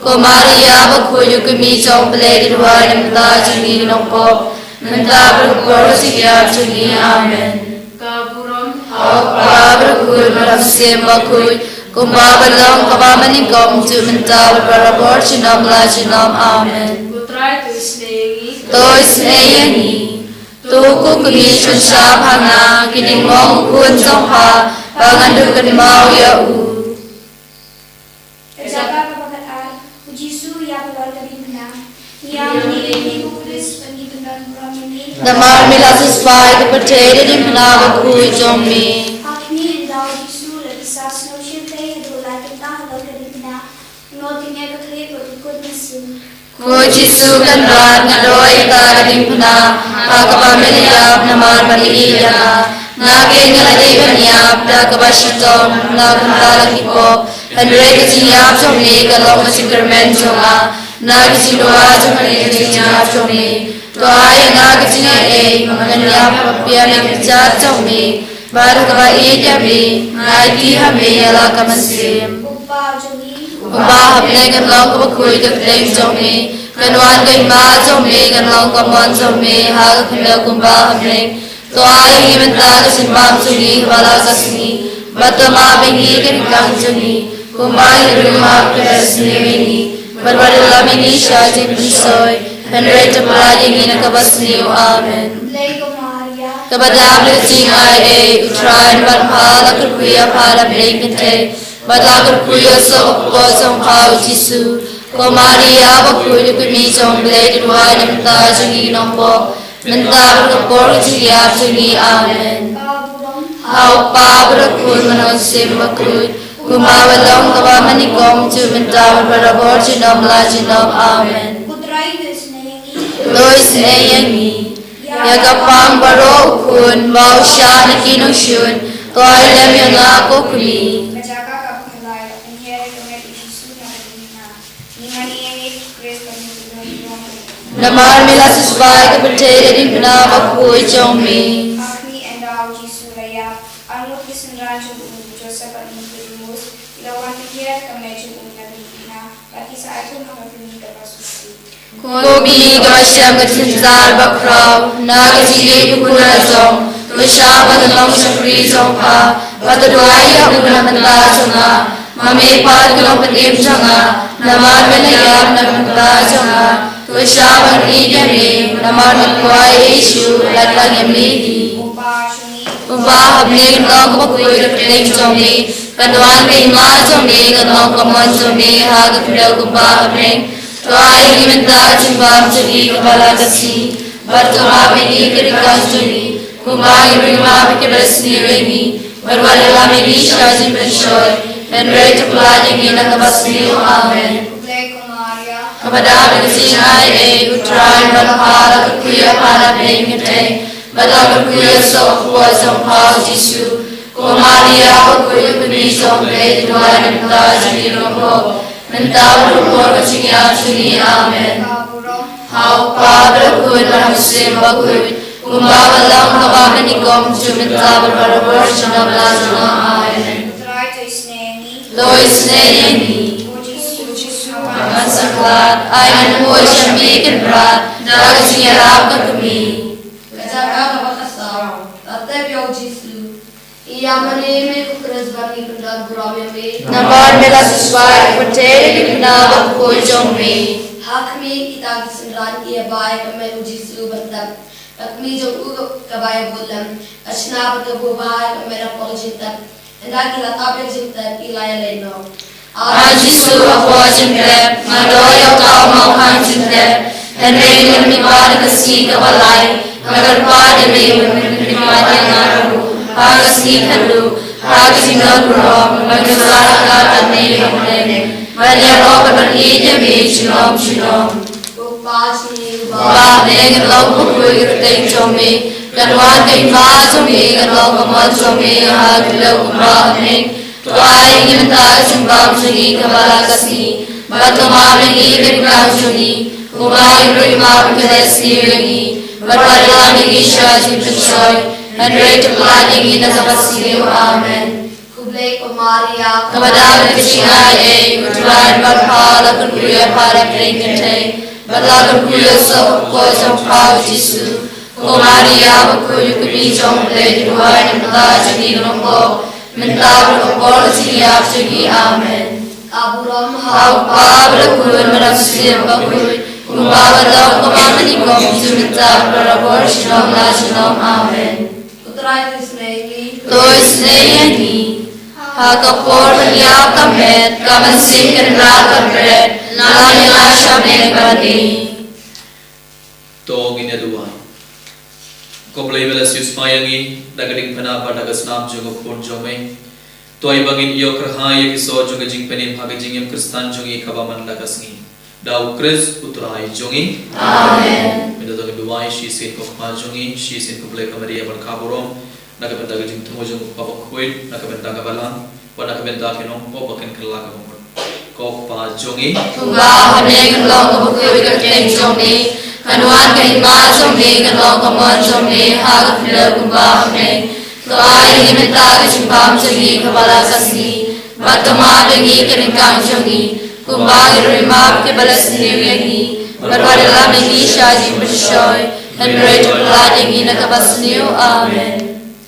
Ko Maria bakhuid, u kmie jong U Blei, to duwai ïa ngi mynta jong ngi ki nongpop, mynta bad ka por ka jingïap jong ngi. Amen. Ka burom ha U Kpa bad U Khun bad ha U Mynsiem Bakhuid, kumba ba long, kaba mynnyngkong, juh mynta bad barabor junom la junom. Amen. Ko Trai to isynei ïa ngi. To isynei ïa ngi. To ko kmie, shon shap ha nga, ki diengmong u khun jong pha, ba ngan duh kynmaw ïa u. Ka jaka kaba khatar, U Jisu u ïap halor ka diengphna. Ngi ïa mane ïa me ko Khrist, bad ngi pyndonkam ïa me. Namar me la siewspah ïa ka pyrthei da ka diengphna bakhuid jong me. Ha khmih, ynda U Jisu u la sah sniew shyrkhei haduh lai kynta halor ka diengphna, u nongtyngiah ka khlieh bad u kut mynsiem. Ko Jisu Kynrad, nga duwai ïa kata ka diengphna ha kaba me la ïap namar ban ïeit ïa nga. Nga keiñ nga la dei ban ïap da kaba shitom na ka bynta ki pop, hynrei ka jingïap jong me ka long ka jingkyrmen jong nga. Na ka jingduwai jong kane ka jingïap jong me, to ai ïa nga ka jingaiei ba ngan ïap ha ka pyrthei ka jingïap jong me, bad ha kaba ïeit ïa me, nga aiti ha me ïa la ka mynsiem. Ko Kpa jong ngi, uba ha bneng, kan long ka bakhuid ka kyrteng jong me, kan wan ka hima jong me, kan long ka mon jong me ha ka khyndew kumba ha bneng. To ai ïa ngi mynta ka jingbam jong ngi ha kaba la ka sngi, bad to map ïa ngi ki ryngkang jong ngi, kumba ngi ruh ngi map ïa kiba leh sniew ïa ngi, bad wat ïalam ïa ngi sha jingpynshoi, hynrei to pyllait ïa ngi na kaba sniew. Amen. Khublei ko Maria, kaba dap da ka jingaiei, U Trai u don bad pha, la kyrkhu ïa pha na pdeng kynthei, bad la kyrkhu ïa u soh ka kpoh jong pha u Jisu. Ko Maria bakhuid, u kmie jong U Blei, to duwai ïa ngi mynta jong ngi ki nongpop, mynta bad ha ka por ka jingïap jong ngi. Amen. Ha U Kpa bad ha U Khun bad ha U Mynsiem Bakhuid, kumba ba long, kaba mynnyngkong, juh mynta bad barabor junom la junom. Amen. Ko Trai to isynei ïa ngi. To isynei ïa ngi. Ïa ka pang baroh u khun ba u shah na ki nongshun, to ai lem ïa nga ko kmie. Ka jaka kaba khatlai, la pynhiar ïa ka met U Jisu na ka diengphna. Ngi mane ïa me ko Khrist, bad ngi pyndonkam ïa me. Namar me la siewspah ïa ka pyrthei da ka diengphna bakhuid jong me. Ha khmih, ynda U Jisu u la ïap, arngut ki synran jong u, u Joseph bad u Nikodemus, ki la wan pynhiar ïa ka met jong u na ka diengphna, bad ki sa ai kum ha ka kmie kaba sngewsih. Ko kmie kaba shem ka jynjar bakhraw na ka jingïeit bakhuid la jong, to shah ban long shakri jong pha, bad to duwai ïa u na ka bynta jong nga. Ma me pat ka nongpynim jong nga, namar me la ïap na ka bynta jong nga. To shah ban ïeit ïa me namar me kwah ïa Jisu, lait lang ïa me hi. Ko Kpa jong ngi, uba ha bneng, kan long ka bakhuid ka kyrteng jong me, kan wan ka hima jong me, kan long ka mon jong me ha ka khyndew kumba ha bneng. To ai ïa ngi mynta ka jingbam jong ngi kaba la ka sngi, bad to map ïa ngi ki ryngkang jong ngi, kumba ngi ruh ngi map ïa kiba leh sniew ïa ngi, bad wat ïalam ïa ngi sha jingpynshoi, hynrei to pyllait ïa ngi na kaba sniew. Amen. Khublei ko Maria, kaba dap da ka jingaiei, U Trai u don bad pha, la kyrkhu ïa pha na pdeng kynthei, bad la kyrkhu ïa u soh ka kpoh jong pha u Jisu. Ko Maria bakhuid, u kmie jong U Blei, to duwai ïa ngi mynta jong ngi ki nongpop, mynta bad ha ka por ka jingïap jong ngi. Amen. Ha U Kpa bad ha U Khun bad ha U Mynsiem Bakhuid, kumba ba long, kaba mynnyngkong, juh mynta bad barabor junom la junom. Amen. To isynei ïa ngi. To isynei ïa ngi. Ko Jisu, Jisu, ngan sa khlad, ai ngan buh sha me Kynrad da ka jingïarap ka kmie. Ka jaka kaba khatsaw, la tep ïa u Jisu. Ngi ïa mane ïa me ko Khrist bad ngi pyndonburom ïa me. Namar me la siewspah ïa ka pyrthei da ka jingpynbna bakhuid jong me. Ha khmih, kita ki synran ki ïa bai ha ka met U Jisu ban tep. Ka kmie jong u ka bai bud lem, ka shna bad ka buh bha ha ka met hapoh ka jingtep. Ynda ki la tap ïa ka jingtep, ki la ïaleit noh. A Jisu, hapoh ka jingtep, nga doh ïa uta u mawkhang jingtep. Hynrei ha ka khyllipmat ka sngi kaba lai, nga kyrpad ïa me ban pynpeit ïa nga ruh ha ka sngi khatduh, ha ka jingdon burom, ban kyrshan ha me ha ka bneng, ban ïaroh bad ban ïeit ïa me junom junom. Ko Pa jong ngi uba ha bneng, ka long bakhuid ka kyrteng jong me, kan wan ka hima jong me, kan long ka mon jong me ha ka khlieh kumba ha bneng. To ai ïa ngi mynta ka jingbam jong ngi kaba la ka sngi, bad to map ïa ngi ka jingkam jong ngi, kumba ngi ruh ngi map ïa kiba la sniew ïa ngi, bad wat ïalam ïa ngi sha jingpynshoi, hynrei to pyllait ïa ngi na kaba sniew. Amen. Khublei ko Maria, kaba dap da ka jingai ei, U Trai u don bad pha, la kyrkhu ïa pha da ka kyrteng kynthei, bad la kyrkhu ïa u soh ka kpoh jong pha U Jisu. Ko Maria bakhuid, kmie jong U Blei, to duwai ïa ngi mynta ha ka jingïasyllok, mynta bad ha ka por ka jingïap jong ngi. Amen. Ka burom ha U Kpa bad ha U Khun bad ha U Mynsiem Bakhuid, kumba ka long, kumba mynnyngkong, mynta bad barabor, junom la junom. Amen. Ko Trai to isynei ïa ngi. To isynei ïa ngi. Ha ka por ban ïap ka met, ka mynsiem kan rah ka bret, lam ïa nga sha bneng bad ngi. To ngin ïa duwai. Ko Blei ba la siewspah ïa ngi da ka diengphna bad da ka snam jong ka Khun jong me, to ai ba ngin ïoh kyrhai ïa ki soh jong ka jingpynim ha ka jingim Khristan jong ngi kaba man la ka sngi. Da U Khrist U Trai jong ngi. Amen. Mynta to ngin duwai shisien ko Kpa jong ngi, shisien ko Blei, ko Maria bad ka burom, na ka bynta ka jingthmu jong U Kpa Bakhuid, na ka bynta ka Balang, bad na ka bynta ki nongpop ba kin kylla ka bamut. Ko Kpa jong ngi. Uba ha bneng, kan long bakhuid ka kyrteng jong me, kan wan ka hima jong me, kan long ka mon jong me ha ka khlieh kumba ha bneng. To ai ïa ngi mynta ka jingbam jong ngi kaba la ka sngi, bad to map ïa ngi ka jingkam jong ngi, kumba ngi ruh ngi map ïa kiba la sniew ïa ngi, bad wat ïalam ïa ngi sha jingpynshoi, hynrei to pyllait ïa ngi na kaba sniew. Amen.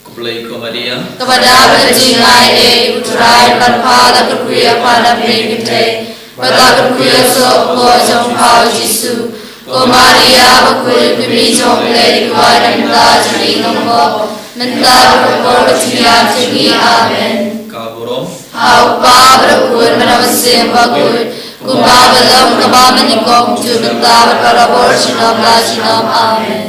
Khublei ko Maria, kaba dap da ka jingai ei, U Trai u don bad pha, la kyrkhu ïa pha da ka kyrteng kynthei, bad la kyrkhu ïa u soh ka kpoh jong pha U Jisu. Ko Maria bakhuid, kmie jong U Blei, to duwai ïa ngi mynta ha ka jingïasyllok, mynta bad ha ka por ka jingïap jong ngi. Amen. Ka burom ha U Kpa bad ha U Khun bad ha U Mynsiem Bakhuid, kumba ka long, kumba mynnyngkong, mynta bad barabor, junom la junom. Amen.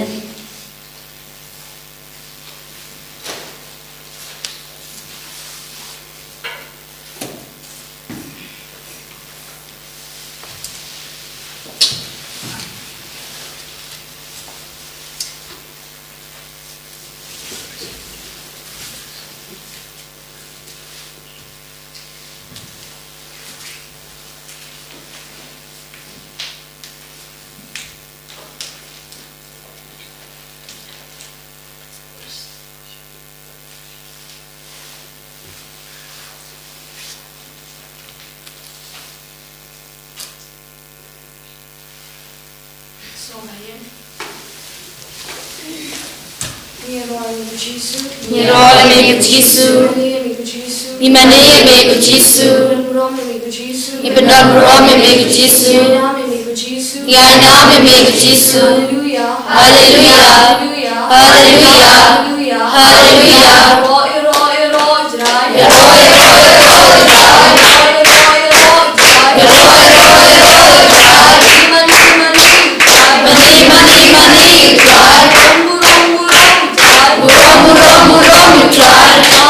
Ngi ïaroh ïa me ko Jisu. Ngi ïaroh ïa me ko Jisu. Ngi mane ïa me ko Jisu. Ngi mane ïa me ko Jisu. Ngi pyndonburom ïa me ko Jisu. Ngi pyndonburom ïa me ko Jisu. Ngi ainam ïa me ko Jisu. Ngi ainam ïa me ko Jisu. Haleluia. Haleluia. Haleluia. Haleluia. Haleluia. Ïaroh, ïaroh, ïaroh, ïaroh, ïaroh, ïaroh. Ïaroh, ïaroh, ïaroh, ïaroh. Mane, mane, mane, mane. Burom, burom, burom, burom.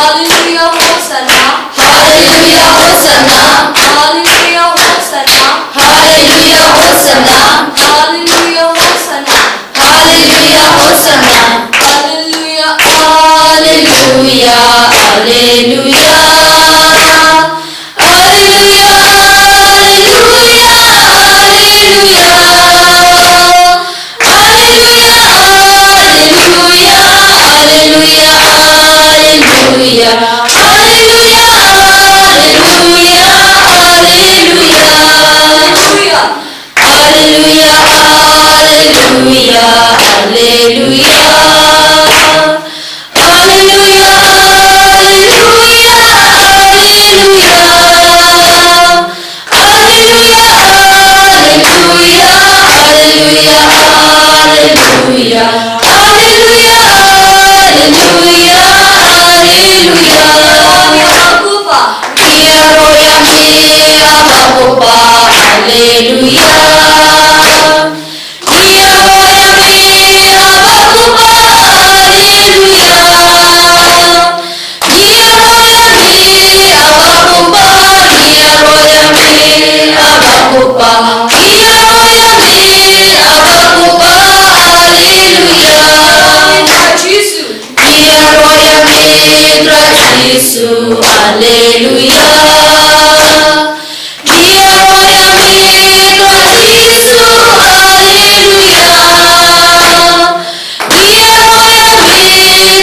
Haleluia, Hosanna. Haleluia, Hosanna. Haleluia, Hosanna. Haleluia, Hosanna. Haleluia, Hosanna. Haleluia, Hosanna. Haleluia, Haleluia, Haleluia. Haleluia, Haleluia, Haleluia. Haleluia, Haleluia, Haleluia, Haleluia. Haleluia, Haleluia, Haleluia. Haleluia, Haleluia, Haleluia. Haleluia, Haleluia, Haleluia. Jisu, haleluya. Ngi ïaroh ïa me Trai Jisu, haleluya. Ngi ïaroh ïa me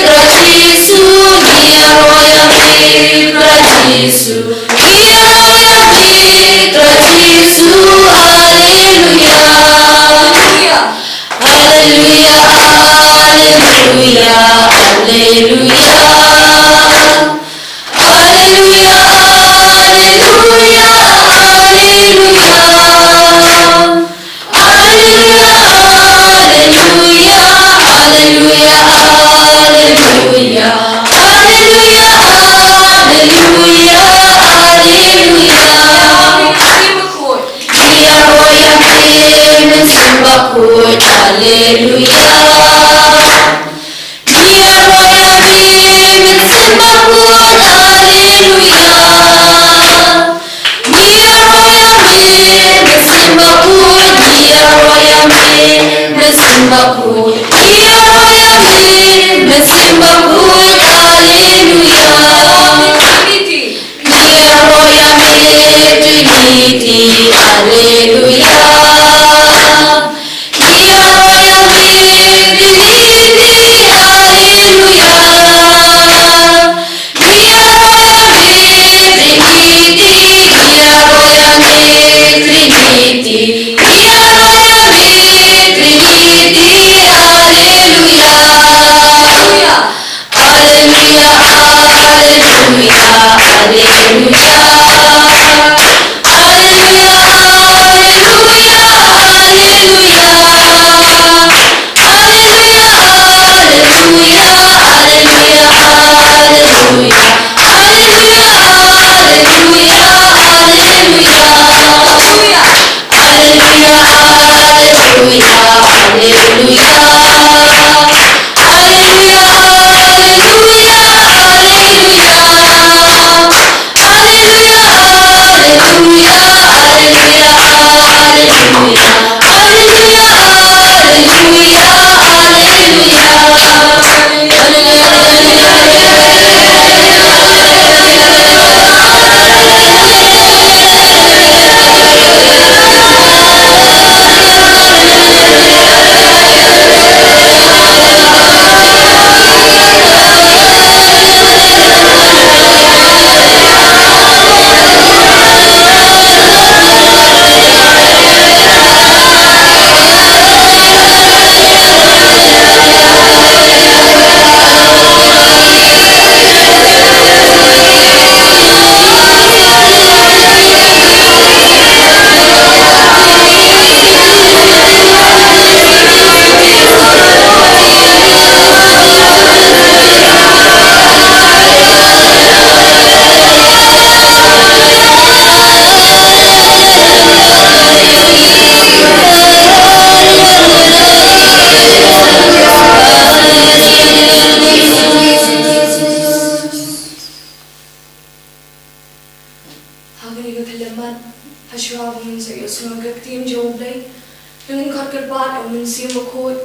Trai Jisu, ngi ïaroh ïa me Trai Jisu, ngi ïaroh ïa me Trai Jisu, haleluya. Haleluya, haleluya, haleluya. Haleluya, haleluya, haleluya. Haleluya, haleluya, haleluya. Haleluya, haleluya, haleluya. Ngi ïaroh ïa me Mynsiem Bakhuid, haleluya. Ngi ïaroh ïa me Mynsiem Bakhuid, haleluya. Ngi ïaroh ïa me Mynsiem Bakhuid, ngi ïaroh ïa me Mynsiem Bakhuid, ngi ïaroh ïa me Mynsiem Bakhuid, haleluya. Ngi ïaroh ïa me Trinity, haleluya. Ngi ïaroh ïa me Trinity, haleluya. Ngi ïaroh ïa me Trinity, ngi ïaroh ïa me Trinity, ngi ïaroh ïa me Trinity, haleluya. Haleluya, haleluya, haleluya. Haleluya, haleluya, haleluya. Haleluya, haleluya, haleluya, haleluya. Haleluya, haleluya, haleluya. Haleluya, haleluya, haleluya. Haleluya, haleluya, haleluya. Haleluya, haleluya, haleluya, haleluya. Haleluya, haleluya, haleluya. Ha kane ka khyllipmat, ha shuwa ba ngin sa ïohsngew ka ktien jong U Blei, to ngin khot kyrpad ïa U Mynsiem Bakhuid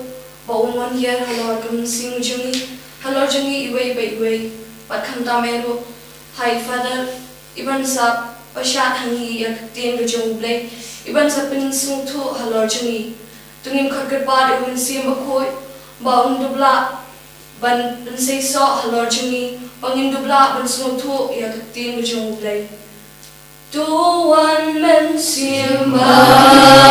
ba un wan hiar halor ka mynsiem jong ngi, halor jong ngi iwei pa iwei, bad khamtam eh ruh ha i Father, i ban sa pynshad ha ngi ïa ka ktien ka jong U Blei, i ban sa pynsngewthuh halor jong ngi. To ngin khot kyrpad ïa U Mynsiem Bakhuid ba un dup lah ban pynseisoh halor jong ngi, ba ngin dup lah ban sngewthuh ïa ka ktien ka jong U Blei. To wan Mynsiem Bakhuid,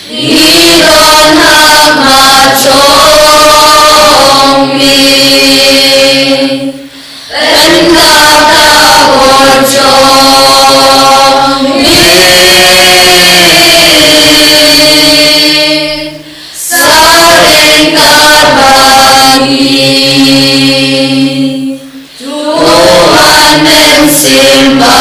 ngi don ha khmat jong me. Pynda ka bor jong me, sa ring ka bor ngi. To wan Mynsiem Bakhuid,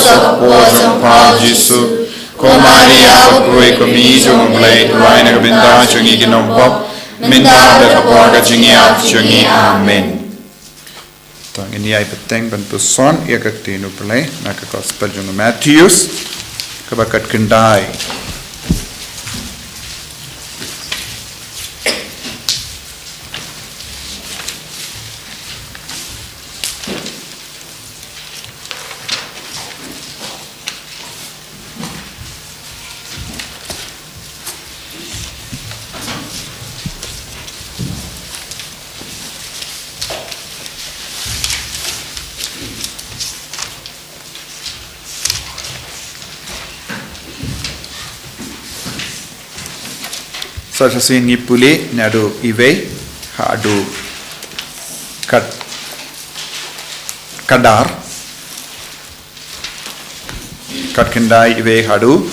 sa ka por jong u Jisu. Ko Maria, ba khuid, ko Mei jong u Blei, duwai na ka bynta jong ngi ki nongpop, mynta bad ha ka por ka jingïap jong ngi. Amen. To ngin ïai bteng ban puson ïa ka ktien u Blei na ka Gospel jong u Mathaios, kaba khatkhyndai. Sa shisien ngi pule naduh iwei haduh khat, khadar. Khatkhyndai, iwei haduh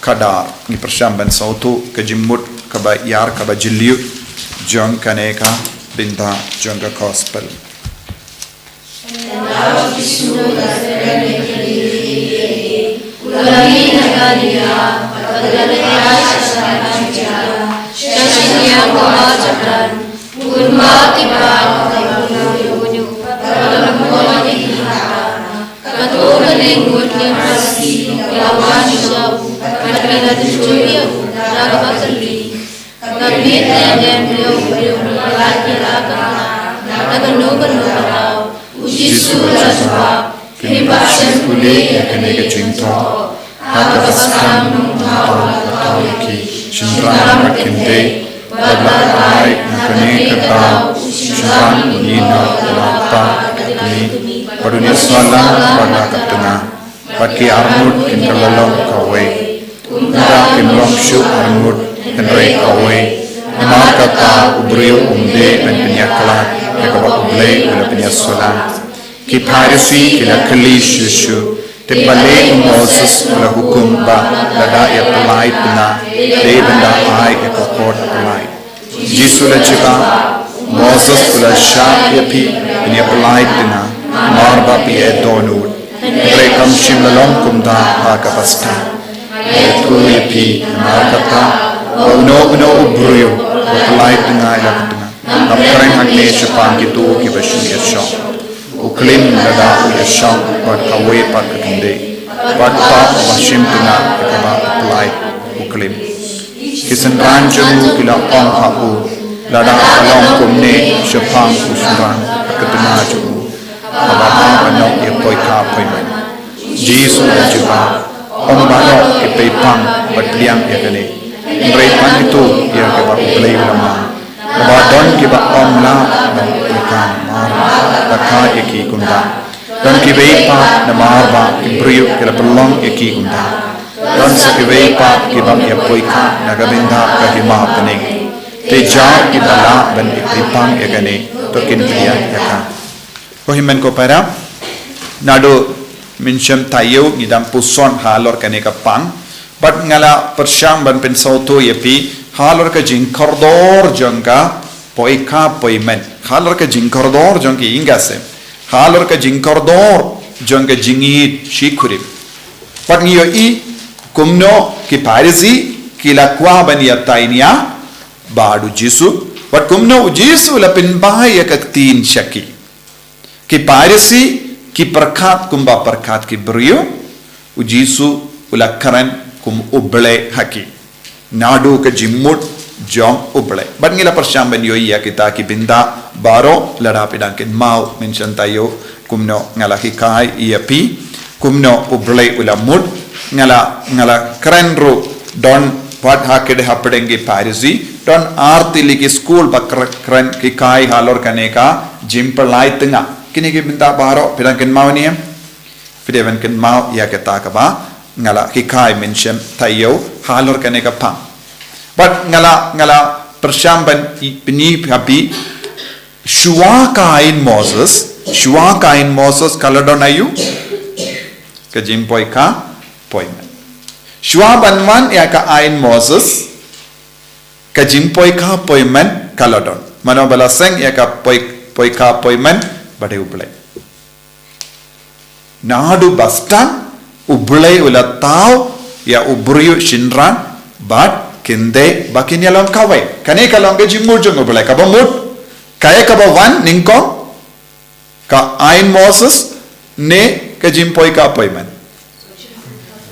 khadar. Ngi pyrshang ban sngewthuh ka jingmut kaba ïar kaba jylliew jong kane ka bynta jong ka Gospel. Kato ka lyngngut ki Pharisi ki la wan sha u, bad ki la juh ïa u da kaba kylli, ka miet ne em ïa u briew uba la khlad ïa la ka tnga na kano kano ka daw? U Jisu u la jubab, phim pat shym pule ïa kane ka jingthoh: Ha kaba skhem nongthaw la thaw ïa ki shynrang bad khyndew, bad la ai na kane ka daw u shynrang un ïehnoh ïa la ka kmie, bad un ïasoh lang bad la ka tnga. Bad ki arngut kin kylla long kawei, kumta kim long shuh arngut hynrei kawei. Namar kata u briew um dei ban pynïakhlad ïa kaba U Blei u la pynïasoh lang. Ki Pharisi ki la kylli shuh shuh, te balei u Moses u la hukum ba lada ïa pynlait tnga dei ban da ai ïa ka kot pynlait? U Jisu u la jubab, Moses u la shah ïa phi ban ïa pynlait tnga namar ba phi ïa dohnud, hynrei kam shym la long kumta ha kaba skhem. Nga ïathuh ïa phi, namar kata ba uno uno u briew uba pynlait tnga ïa la ka tnga, ngam kren hangne shaphang kito kiba shym ïashong. U klim lada u ïashong bad kawei pat ka khyndew, bad uta uba shim tnga ïa kaba u pynlait u klim. Ki synran jong u ki la ong ha u, lada ka long kumne shaphang u shynrang bad ka tnga jong u, haba ma ban ïa poi kha poi men. U Jisu u la jubab, ym ban ong ki pei pang bad pdiang ïa kane, hynrei pang ïa kito ïa kiba U Blei u la mang. Naba don kiba ym lah ban poi kha namar ba la kha ïa ki kumta. Don kiwei pat namar ba ki briew ki la pynlong ïa ki kumta. Don sa kiwei pat kiba ïa poi kha na ka bynta ka hima bneng. Te ïa kiba lah ban ïa pei pang ïa kane, to kin pdiang ïa ka. Ko hynmen ko para, naduh mynshem taïew ngi dang puson halor kane ka pang, bad nga la pyrshang ban pynsngewthuh ïa phi halor ka jingkordor jong ka poi kha poi men, halor ka jingkordor jong ki ïing ki sem, halor ka jingkordor jong ka jingïeit shi kurim. Bad ngi ïohi kumno ki Pharisi ki la kwah ban ïa tainia bad u Jisu, bad kumno u Jisu u la pynbha ïa ka ktien sha ki. Ki Pharisi ki pyrkhat kumba pyrkhat ki briew, U Jisu u la kren kum U Blei ha ki. Naduh ka jingmut jong U Blei. Bad ngi la pyrshang ban ïohi ïa kita ki bynta baroh lada phi dang kynmaw, mynshwa taïew kumno nga la hikai ïa phi kumno U Blei u la mut. Nga la, nga la kren ruh don pat ha ki de hapdeng ki Pharisi, don ar tylli ki skul ba kre-, kren hikai halor kane ka jingpyllait tnga. Kine ki bynta baroh phi dang kynmaw ne em? Phi dei ban kynmaw ïa kata kaba nga la hikai mynshwa taïew halor kane ka pang. Bad nga la, nga la pyrshang ban i-, pyni ha phi, shuwa ka aiñ Moses, shuwa ka aiñ Moses ka la don aïu? Ka jingpoi ka poi men. Shuwa ban wan ïa ka aiñ Moses, ka jingpoi ka poi men ka la don. Mano ba la seng ïa ka poi, poi ka poi men? Ba dei U Blei. Naduh ba start U Blei u la thaw ïa u briew shynrang bad kin dei ba kin ïa long kawei. Kane ka long ka jingmut jong U Blei, kaba mut. Kaei kaba wan nyngkong? Ka aiñ Moses ne ka jingpoi ka poi men?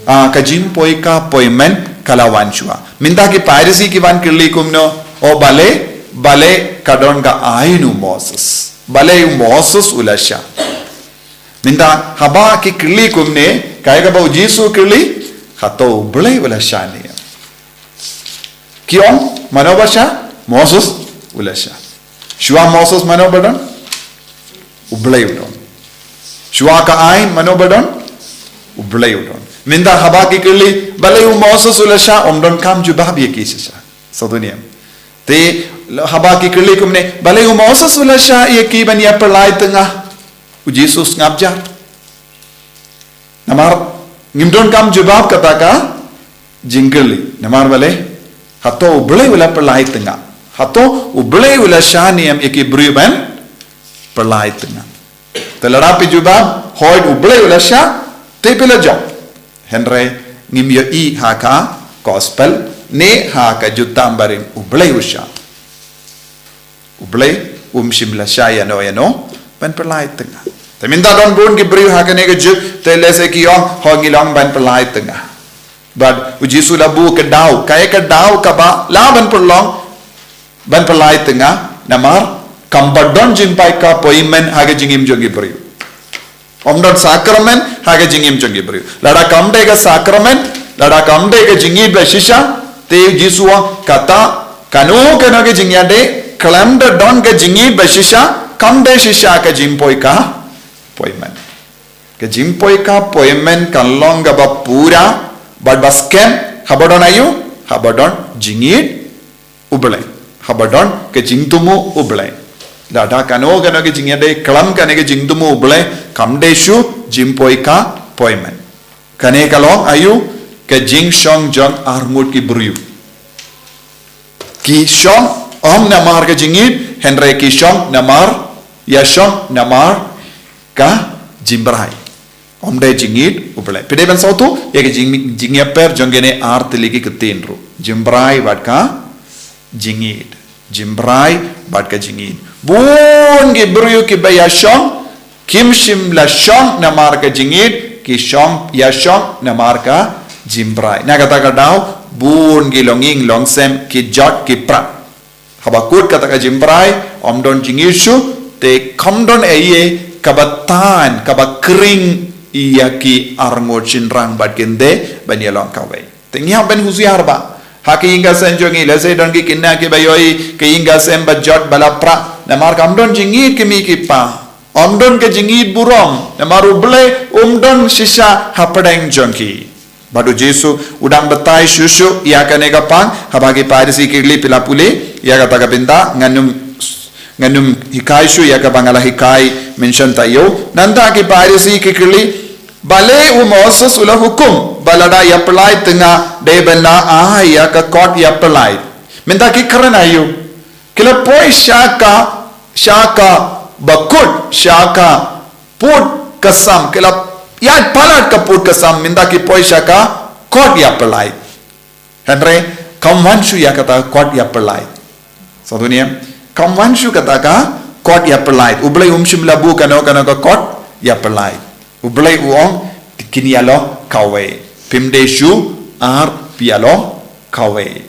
Ah, ka jingpoi ka poi men ka la wan shuwa. Mynta ki Pharisi ki wan kylli kumno, o balei, balei ka don ka aiñ u Moses? Balei u Moses u la shah? Mynta haba ki kylli kumne, kaei kaba U Jisu u kylli, hato U Blei u la shah ne em? Ki ong, mano ba shah? Moses u la shah. Shuwa Moses mano ba don? U Blei u don. Shuwa ka aiñ mano ba don? U Blei u don. Mynta haba ki kylli, balei u Moses u la shah, ym don kam jubab ïa ki shisha. Sa duh ne em? Te haba ki kylli kumne, balei u Moses u la shah ïa ki ban ïa pyllait tnga? U Jisu u sngap jar. Namar ngim don kam jubab kata ka jingkylli. Namar balei? Hato U Blei u la pyllait tnga? Hato U Blei u la shah ne em ïa ki briew ban pyllait tnga? Te lada phi jubab, hooid U Blei u la shah, te phi la jop. Hynrei ngim ïohi ha ka gospel ne ha ka jutang barim U Blei u shah. U Blei um shym la shah ïano ïano ban pyllait tnga. Te mynta don bun ki briew ha kane ka juk, te lehse ki ong, ho ngi long ban pyllait tnga. Bad U Jisu u la buh ka daw, kaei ka daw kaba lah ban pynlong ban pyllait tnga, namar kam pat don jingpoi ka poi men ha ka jingim jong ki briew. Ym don sakramen ha ka jingim jong ki briew. Lada kam dei ka sakramen, lada kam dei ka jingïeit ba shisha, te U Jisu u ong kata, kano kano ka jingïadei khlem da don ka jingïeit ba shisha, kam dei shisha ka jingpoi ka poi men. Ka jingpoi ka poi men kan long kaba pura bad ba skhem haba don aïu? Haba don jingïeit U Blei. Haba don ka jingthmu U Blei. Lada kano kano ka jingïadei khlem kane ka jingthmu U Blei, kam dei shuh jingpoi ka poi men. Kane ka long aïu? Ka jingshong jong arngut ki briew. Ki shong ym namar ka jingïeit, hynrei ki shong namar, ïa shong namar ka jingbrai. Ym dei jingïeit U Blei. Phi dei ban sngewthuh ïa ka jing, jingïapher jong kine ar tylli ki ktien ruh. Jingbrai bad ka jingïeit. Jingbrai bad ka jingïeit. Bun ki briew kiba ïa shong, kim shym la shong namar ka jingïeit, ki shong, ïa shong namar ka jingbrai. Na kata ka daw, bun ki longïing longsem ki jot ki prah. Haba kut kata ka jingbrai, ym don jingïeit shuh, te kam don ei ei kaba tan, kaba khring ïa ki arngut shynrang bad kine ban ïa long kawei. Te ngi hap ban husiar bha. Ha ki ïing ki sem jong ngi, lehse don ki khynnah kiba ïohi, ki ïing ki sem ba jot ba la prah. Namar kam don jingïeit ki mei ki pa. Ym don ka jingïeit burom. Namar U Blei um don shisha hapdeng jong ki. Bad U Jisu u dang batai shuh shuh ïa kane ka pang, haba ki Pharisi ki kylli, phi la pule ïa kata ka bynta, ngan ym, ngan ym hikai shuh ïa kaba nga la hikai mynshwa taïew. Nangta ki Pharisi ki kylli, balei u Moses u la hukum ba lada ïapyllait tnga dei ban da ai ïa ka kot ïapyllait? Mynta ki kren aïu? Ki la poi sha ka, sha kaba kut, sha ka pud ka sam, ki la ïaid palat ka pud ka sam, mynta ki poi sha ka kot ïapyllait. Hynrei kam wan shuh ïa kata kot ïapyllait. Sa duh ne em? Kam wan shuh kata ka kot ïapyllait. U Blei um shym la buh kano kano ka kot ïapyllait. U Blei u ong, te kin ïalong kawei. Phim dei shu ar, phi ïalong kawei.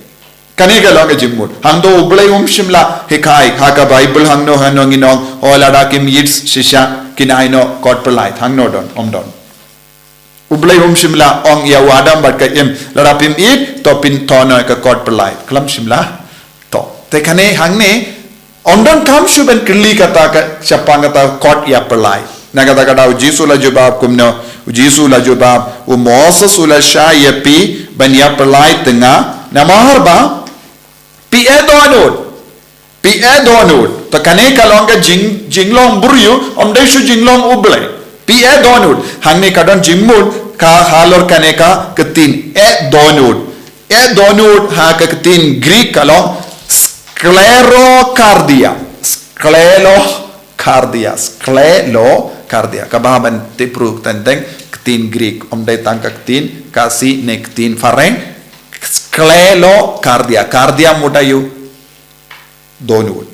Kane ka long ka jingmut. Hangto U Blei um shym la hikai, ha ka Bible hangno hangno ngin ong, oh, lada kim ïeit shisha kin ai noh kot pyllait, hangno don, ym don. U Blei um shym la ong ïa u Adam bad ka Im, lada phim ïeit to phin thoh noh ka kot pyllait. Khlem shym la thoh. Te kane hangne, ym donkam shuh ban kylli kata ka shaphang kata kot ïa pyllait. Na kata ka daw U Jisu u la jubab kumno, U Jisu u la jubab, u Moses u la shah ïa phi ban ïa pyllait te nga, namar ba phi eh dohnud. Phi eh dohnud. Te kane ka long ka jing, jinglong briew, ym dei shu jinglong U Blei. Phi eh dohnud. Hangne ka don jingmut ka halor kane ka ktien eh dohnud. Eh dohnud ha ka ktien Greek ka long sclerocardia. Sclerocardia. Sclerocardia. Kaba ban tip ruh teng teng ktien Greek. Ym dei tang ka ktien Khasi ne ktien phareng. Sclerocardia. Cardia mut aïu? Dohnud.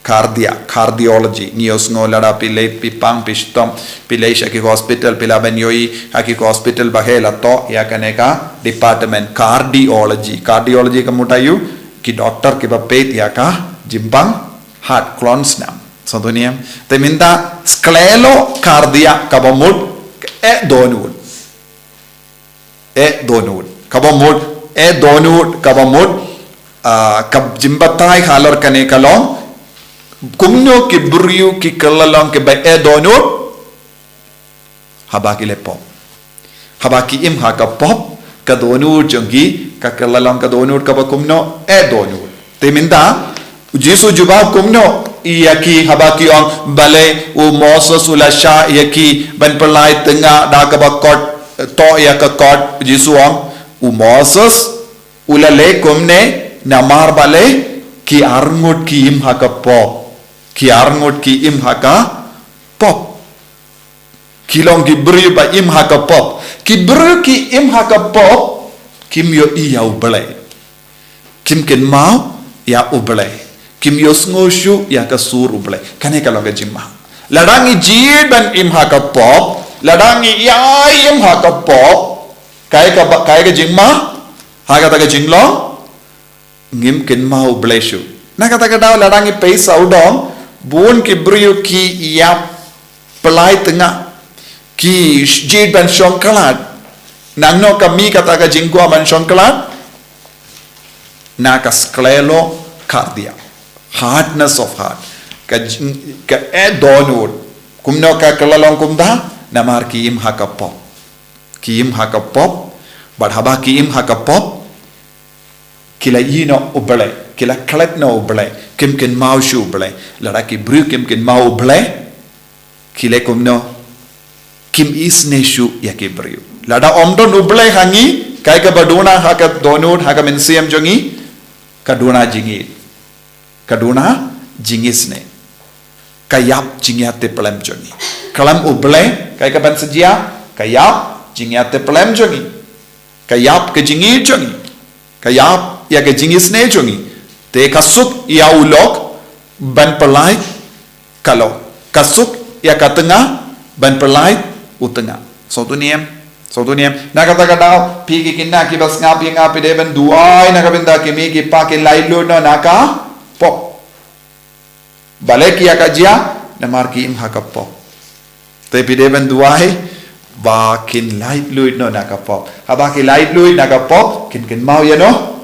Cardia, cardiology. Ngi ïohsngew lada phi leit, phi pang, phi shitom, phi leit sha ki hospital, phi lah ban ïohi ha ki hospital ba heh la thoh ïa kane ka department, cardiology. Cardiology ka mut aïu? Ki doktor kiba peit ïa ka jingpang heart, khlong snam. Sngewthuh ne em? Te mynta sclerocardia kaba mut eh dohnud. Eh dohnud. Kaba mut eh dohnud, kaba mut, ah, ka jingbatai halor kane ka long, kumno ki briew ki kylla long kiba eh dohnud? Haba ki la pop. Haba ki im ha ka pop, ka dohnud jong ki ka kylla long ka dohnud kaba kumno? Eh dohnud. Te mynta U Jisu u jubab kumno ïa ki haba ki ong, balei u Moses u la shah ïa ki ban pyllait te nga da kaba kot, thoh ïa ka kot? U Jisu u ong, u Moses u la leh kumne namar balei? Ki arngut ki im ha ka pop. Ki arngut ki im ha ka pop. Ki long ki briew ba im ha ka pop. Ki briew ki im ha ka pop, kim ïohi ïa U Blei. Kim kynmaw ïa U Blei. Kim ïohsngew shuh ïa ka sur U Blei. Kane ka long ka jingma. Lada ngi jied ban im ha ka pop, lada ngi ïai im ha ka pop, kaei kaba, kaei ka jingma ha kata ka jinglong? Ngim kynmaw U Blei shuh. Na kata ka daw lada ngi peit sawdong, bun ki briew ki ïap pyllait te nga, ki jied ban shong khlad. Nangno ka mih kata ka jingkwah ban shong khlad? Na ka sclerocardia, hardness of heart. Ka jing, ka eh dohnud. Kumno ka kylla long kumta? Namar ki im ha ka pop. Ki im ha ka pop. Bad haba ki im ha ka pop, ki la ïehnoh U Blei, ki la klet noh U Blei, kim kynmaw shuh U Blei. Lada ki briew kim kynmaw U Blei, ki leh kumno? Kim isynei shuh ïa ki briew. Lada ym don U Blei ha ngi, kaei kaba duna ha ka dohnud, ha ka mynsiem jong ngi? Ka duna jingïeit. Ka duna jingisynei. Ka ïap jingïatiplem jong ngi. Khlem U Blei, kaei kaban sa jia? Ka ïap jingïatiplem jong ngi. Ka ïap ka jingïeit jong ngi. Ka ïap ïa ka jingisynei jong ngi. Te ka suk ïa u lok ban pyllait ka lok. Ka suk ïa ka tnga ban pyllait u tnga. Sngewthuh ne em? Sngewthuh ne em? Na kata ka daw, phi ki khynnah kiba sngap ïa nga, phi dei ban duwai na ka bynta ki mei ki pa kin laitluid noh na ka pop. Balei ki ïa ka jia? Namar ki im ha ka pop. Te phi dei ban duwai ba kin laitluid noh na ka pop. Haba ki laitluid na ka pop, kin kynmaw ïano?